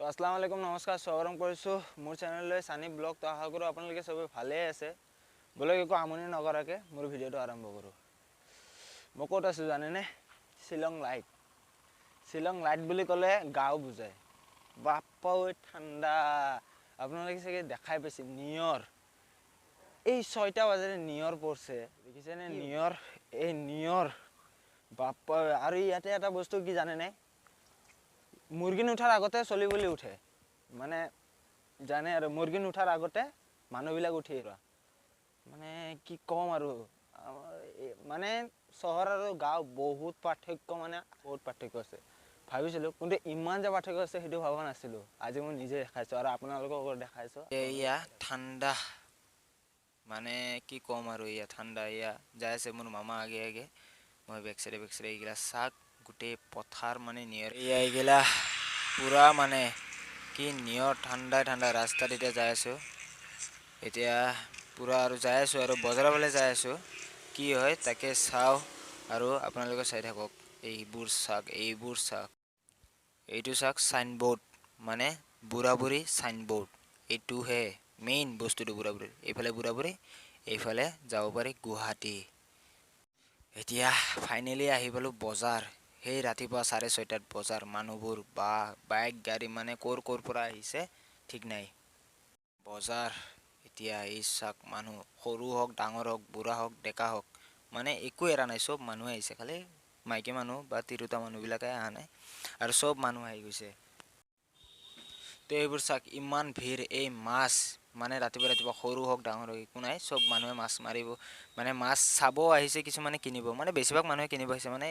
আসসালামু আলাইকুম, নমস্কাৰ, স্বাগতম কৰিছোঁ মোৰ চেনেললৈ চানি ব্লগ। তো আশা কৰোঁ আপোনালোকে চবেই ভালেই আছে। বোলে একো আমনি নকৰাকৈ মোৰ ভিডিঅ'টো আৰম্ভ কৰোঁ। মই ক'ত আছোঁ জানেনে? শ্বিলং লাইট। শ্বিলং লাইট বুলি ক'লে গাঁও বুজায়। বাপ্পা ঐ ঠাণ্ডা, আপোনালোকে চাগে দেখাই পাইছে নিয়ৰ। এই 6টা বাজাৰে নিয়ৰ পৰিছে, দেখিছেনে নিয়ৰ? এই নিয়ৰ বাপ্পা ঐ। আৰু ইয়াতে এটা বস্তু কি জানেনে, মুৰ্গী নুঠাৰ আগতে চলি বুলি উঠে, মানে জানে আৰু মুৰ্গী নুঠাৰ আগতে মানুহবিলাক উঠি যোৱা। মানে কি ক'ম আৰু, মানে চহৰ আৰু গাঁও বহুত পাৰ্থক্য, মানে বহুত পাৰ্থক্য আছে। ভাবিছিলোঁ কিন্তু ইমান যে পাৰ্থক্য আছে সেইটো ভবা নাছিলোঁ। আজি মই নিজে দেখাইছোঁ আৰু আপোনালোককো দেখাইছোঁ। এয়া ঠাণ্ডা, মানে কি ক'ম আৰু, এয়া ঠাণ্ডা। এয়া যাই আছে মোৰ মামা আগে আগে, মই বেক চাইডে বেক চাইডে। এইগিলা চাক গোটেই পথাৰ মানে নিয়ৰ। এয়া এইগিলা পূৰা মানে কি নিয়ৰ, ঠাণ্ডাই ঠাণ্ডা ৰাস্তাত এতিয়া যাই আছোঁ। এতিয়া পূৰা আৰু যাই আছোঁ আৰু বজাৰৰ ফালে যাই আছোঁ, কি হয় তাকে চাওঁ আৰু আপোনালোকে চাই থাকক। এইবোৰ চাক, এইবোৰ চাক, এইটো চাওক চাইনবোৰ্ড, মানে বুঢ়া বুঢ়ী চাইনবোৰ্ড। এইটোহে মেইন বস্তুটো বুঢ়া বুঢ়ীৰ। এইফালে বুঢ়া বুঢ়ী, এইফালে যাব পাৰি গুৱাহাটী। এতিয়া ফাইনেলি আহি পালোঁ বজাৰ। সেই ৰাতিপুৱা 6:30টাত বজাৰ। মানুহবোৰ বা বাইক গাড়ী মানে ক'ৰ ক'ৰ পৰা আহিছে ঠিক নাই। বজাৰ এতিয়া এই চাক মানুহ, সৰু হওক ডাঙৰ হওক, বুঢ়া হওক ডেকা হওক, মানে একো এৰা নাই, চব মানুহে আহিছে। খালি মাইকী মানুহ বা তিৰোতা মানুহবিলাকে অহা নাই, আৰু চব মানুহ আহি গৈছে। তো এইবোৰ চাওক ইমান ভিৰ। এই মাছ মানে ৰাতিপুৱা ৰাতিপুৱা সৰু হওক ডাঙৰ হওক একো নাই, চব মানুহে মাছ মাৰিব, মানে মাছ চাব আহিছে, কিছুমানে কিনিব, মানে বেছিভাগ মানুহে কিনিব আহিছে। মানে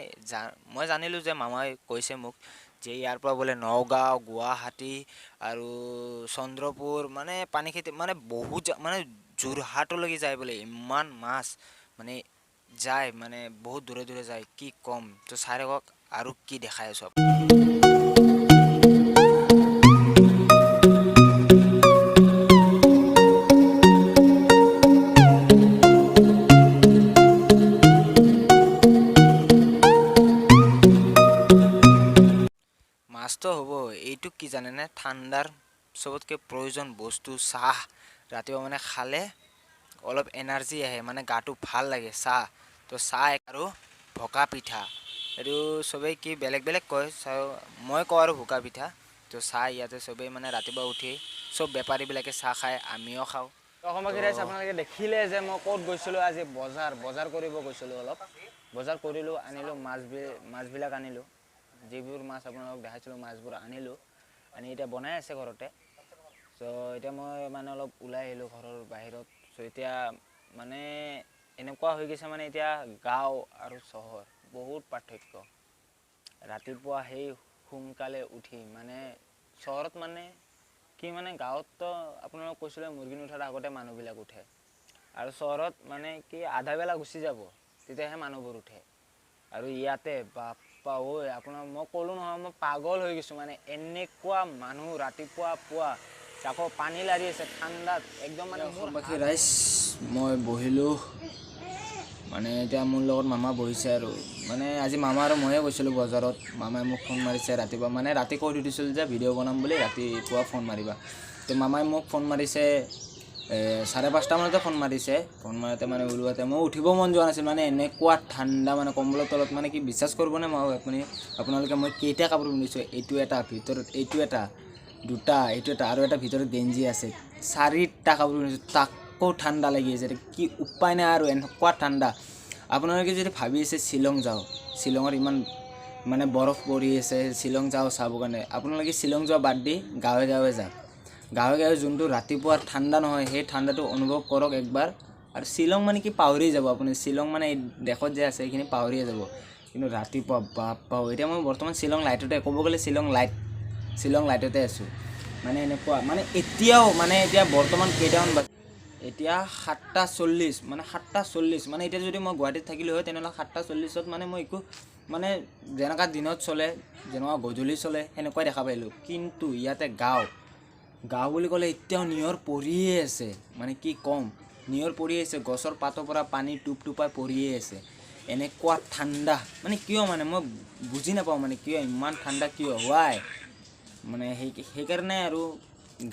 মই জানিলোঁ যে মামাই কৈছে মোক যে ইয়াৰ পৰা বোলে নগাঁও, গুৱাহাটী আৰু চন্দ্ৰপুৰ, মানে পানীখাইতি, মানে বহুত মানে যোৰহাটলৈকে যায় বোলে। ইমান মাছ মানে যায়, মানে বহুত দূৰে দূৰে যায়, কি ক'ম। তো চাই থাকক আৰু কি দেখাই আছোঁ। মাছটো হ'ব, এইটো কি জানেনে, ঠাণ্ডাৰ চবতকৈ প্ৰয়োজন বস্তু চাহ। ৰাতিপুৱা মানে খালে অলপ এনাৰ্জি আহে, মানে গাটো ভাল লাগে চাহ। তো চাহ আৰু ভকা পিঠা, এইটো চবেই কি বেলেগ বেলেগ কয়, মই কওঁ আৰু ভোকা পিঠা। তো চাহ ইয়াতে চবেই মানে ৰাতিপুৱা উঠি চব বেপাৰীবিলাকে চাহ খায়, আমিও খাওঁ। অসমবাসী ৰাইজ, আপোনালোকে দেখিলে যে মই ক'ত গৈছিলোঁ আজি। বজাৰ, বজাৰ কৰিব গৈছিলোঁ, অলপ বজাৰ কৰিলোঁ, আনিলোঁ মাছবিলাক আনিলোঁ, যিবোৰ মাছ আপোনালোকক দেখাইছিলোঁ মাছবোৰ আনিলোঁ, আনি এতিয়া বনাই আছে ঘৰতে। চ' এতিয়া মই মানে অলপ ওলাই আহিলোঁ ঘৰৰ বাহিৰত। চ' এতিয়া মানে এনেকুৱা হৈ গৈছে, মানে এতিয়া গাঁও আৰু চহৰ বহুত পাৰ্থক্য। ৰাতিপুৱা সেই সোনকালে উঠি মানে চহৰত মানে কি, মানে গাঁৱততো আপোনালোক কৈছিলে মুৰ্গী নুঠাৰ আগতে মানুহবিলাক উঠে, আৰু চহৰত মানে কি আধা বেলা গুচি যাব তেতিয়াহে মানুহবোৰ উঠে। আৰু ইয়াতে বাপ্পা ঐ, আপোনাৰ মই ক'লোঁ নহয়, মই পাগল হৈ গৈছোঁ। মানে এনেকুৱা মানুহ ৰাতিপুৱা পুৱা, আকৌ পানী লাৰি আছে ঠাণ্ডাত একদম। মানে অসমবাসী ৰাইজ, মই বহিলোঁ, মানে এতিয়া মোৰ লগত মামা বহিছে আৰু মানে আজি মামা আৰু ময়ে গৈছিলোঁ বজাৰত। মামাই মোক ফোন মাৰিছে ৰাতিপুৱা, মানে ৰাতি কৈ থৈ দিছিল যে ভিডিঅ' বনাম বুলি, ৰাতিপুৱা ফোন মাৰিবা। তো মামাই মোক ফোন মাৰিছে 5:30 মানতে ফোন মাৰিছে। ফোন মাৰোঁতে মানে ওলোৱাতে মই উঠিব মন যোৱা নাছিল, মানে এনেকুৱা ঠাণ্ডা, মানে কম্বলৰ তলত, মানে কি বিশ্বাস কৰিবনে মই আপুনি আপোনালোকে মই কেইটা কাপোৰ পিন্ধিছোঁ, এইটো এটা ভিতৰত, এইটো এটা, দুটা, এইটো এটা, আৰু এটা ভিতৰত গেঞ্জি আছে, 4টা কাপোৰ পিন্ধিছোঁ, তাকো ঠাণ্ডা লাগি আছে। কি উপায় নাই আৰু, এনেকুৱা ঠাণ্ডা। আপোনালোকে যদি ভাবি আছে শ্বিলং যাওঁ, শ্বিলঙত ইমান মানে বৰফ পৰি আছে, শ্বিলং যাওঁ চাব কাৰণে, আপোনালোকে শ্বিলং যোৱা বাদ দি গাঁৱে গাঁৱে যাওক। গাঁৱে গাঁৱে যোনটো ৰাতিপুৱা ঠাণ্ডা নহয়, সেই ঠাণ্ডাটো অনুভৱ কৰক একবাৰ। আৰু শ্বিলং মানে কি পাহৰি যাব আপুনি, শ্বিলং মানে এই দেশত যে আছে সেইখিনি পাহৰিয়ে যাব। কিন্তু ৰাতিপুৱা বাপ্পা, এতিয়া মই বৰ্তমান শ্বিলং লাইটতে, ক'ব গ'লে শ্বিলং লাইট, শ্বিলং লাইটতে আছোঁ। মানে এনেকুৱা মানে এতিয়াও মানে এতিয়া বৰ্তমান কেইটামান বাজে, এতিয়া 7:40, মানে 7:40, মানে এতিয়া যদি মই গুৱাহাটীত থাকিলোঁ হয় তেনেহ'লে 7:40ত মানে মই একো মানে যেনেকুৱা দিনত চলে, যেনেকুৱা গধূলি চলে সেনেকুৱাই দেখা পাইলোঁ। কিন্তু ইয়াতে গাঁও, গাঁও বুলি ক'লে এতিয়াও নিয়ৰ পৰিয়ে আছে, মানে কি ক'ম, নিয়ৰ পৰি আছে, গছৰ পাতৰ পৰা পানী টোপ টোপাই পৰিয়ে আছে। এনেকুৱা ঠাণ্ডা, মানে কিয় মানে মই বুজি নাপাওঁ, মানে কিয় ইমান ঠাণ্ডা, কিয়, ৱাই? মানে সেইকাৰণে আৰু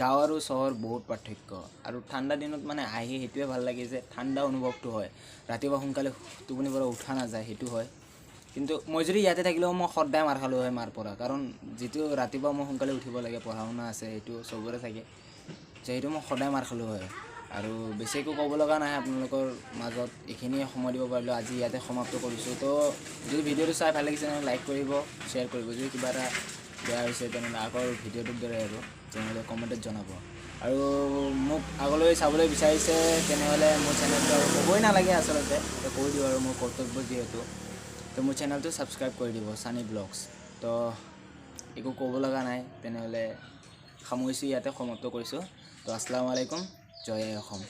গাঁও আৰু চহৰ বহুত পাৰ্থক্য। আৰু ঠাণ্ডা দিনত মানে আহি সেইটোৱে ভাল লাগে যে ঠাণ্ডা অনুভৱটো হয়, ৰাতিপুৱা সোনকালে টোপনিৰ পৰা উঠা নাযায়, সেইটো হয়। কিন্তু মই যদি ইয়াতে থাকিলেও মই সদায় মাৰ খালোঁ হয় মাৰ পৰা, কাৰণ যিটো ৰাতিপুৱা মই সোনকালে উঠিব লাগে, পঢ়া শুনা আছে, সেইটো চবৰে থাকে, সেইটো মই সদায় মাৰ খালোঁ হয়। আৰু বেছি একো ক'ব লগা নাই আপোনালোকৰ মাজত, এইখিনিয়ে সময় দিব পাৰিলোঁ, আজি ইয়াতে সমাপ্ত কৰিছোঁ। তো যদি ভিডিঅ'টো চাই ভাল লাগিছে তেনেহ'লে লাইক কৰিব, শ্বেয়াৰ কৰিব, যদি কিবা এটা বেয়া হৈছে তেনেহ'লে আগৰ ভিডিঅ'টোৰ দৰে আৰু তেনেহ'লে কমেণ্টত জনাব। আৰু মোক আগলৈ চাবলৈ বিচাৰিছে তেনেহ'লে মোৰ চেনেলটো আৰু ক'বই নালাগে আচলতে, তো কৈ দিওঁ আৰু মোৰ কৰ্তব্য যিহেতু, তো মোৰ চেনেলটো ছাবস্ক্ৰাইব কৰি দিব, ছানী ব্লগছ। তো একো ক'ব লগা নাই, তেনেহ'লে সামৰিছোঁ, ইয়াতে সমাপ্ত কৰিছোঁ। তো আসসালামু আলাইকুম, জয় আই অসম।